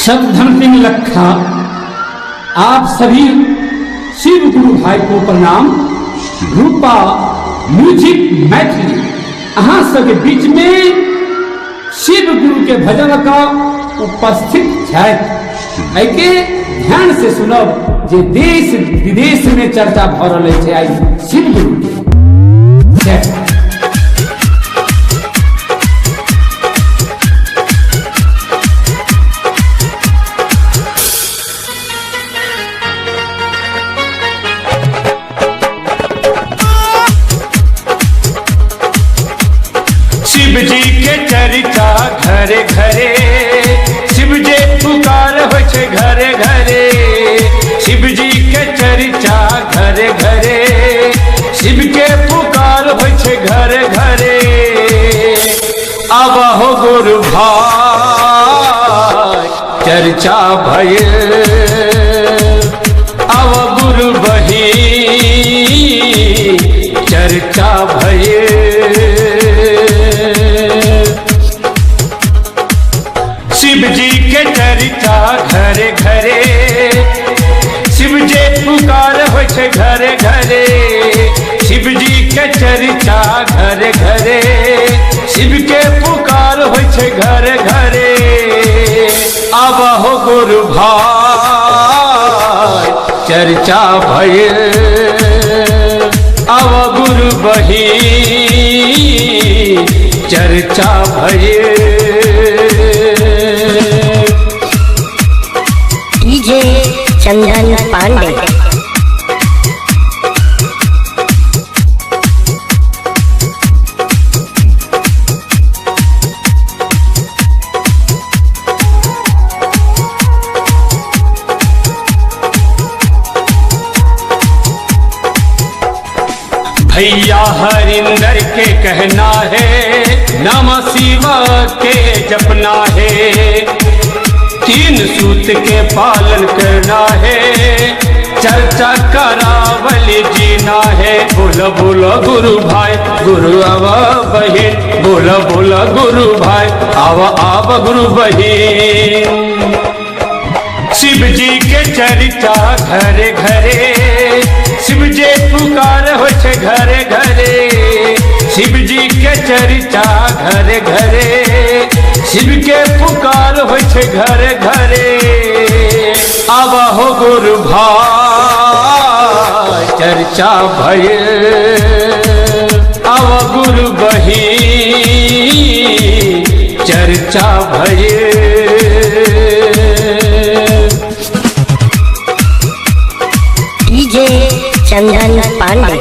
शतधन सिंह लखा, आप सभी शिव गुरु भाई को प्रणाम। रूपा म्यूजिक मैथिली अहाँ सबके बीच में शिव गुरु के भजन का उपस्थित छथि। एके ध्यान से सुनब जे देश विदेश में चर्चा भ रहल छै आई शिव गुरु के। जय। शिव जी के चर्चा घरे घरे, शिव जी पुकार हो घरे घरे, शिव जी के चर्चा घरे घरे, शिव के पुकार हो घरे घरे। अब हो गुरु भाई चर्चा भइल, अब गुरु बही चर्चा भइल। शिव जी के चर्चा घरे घरे, शिव जी पुकार हो घरे घरे, शिव जी के चर्चा घरे घरे, शिव के पुकार हो घरे घरे। अब हो गुरु भाई चर्चा भइल, अब गुरु बही चर्चा भइल। डीजे चंदन पांडे। भैया हरिंदर के कहना है, नमः शिवा के जपना है, तीन सूत के पालन करना है, चर्चा करावली जीना है। बोलो बोलो गुरु भाई गुरु आवा बहिन, बोलो बोलो गुरु भाई आवा आवा गुरु बहिन। शिव जी के चर्चा घरे घरे, शिव जी पुकार हो घरे घरे, शिव जी के चर्चा घरे घरे, शिव के पुकार हो घरे घरे। अब हो गुरु भाई चर्चा भइल, अब गुरु बही चर्चा भइल। डीजे चंदन पांडे।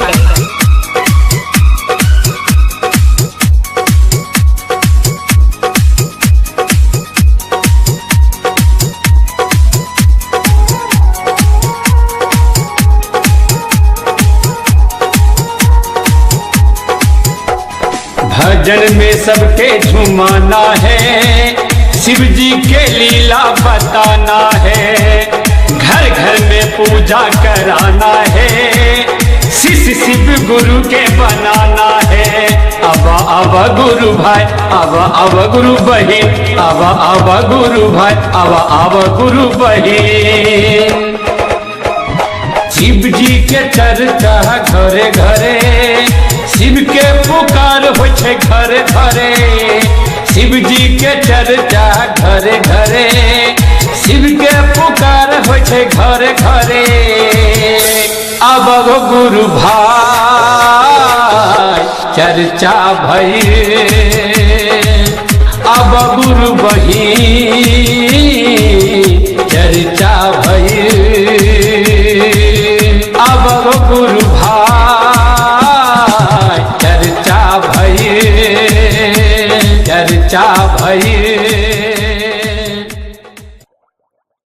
भजन में सबके झुमाना है, शिव जी के लीला बताना है, घर घर में पूजा कराना है, शिष्य शिव गुरु के बनाना है। अब अब गुरु भाई अब अब गुरु बहिन, अब अब गुरु भाई अब अब गुरु बहिन। शिव जी के चर्चा घरे घरे, शिव के पुकार हो घरे घरे, शिव जी के चर्चा घरे घरे, शिव के पुकार हो घरे घरे। अब गुरु भाई चर्चा भइल, अब गुरु बही चर्चा भइल, अब गुरु भाई चर्चा भइल, चर्चा भइल।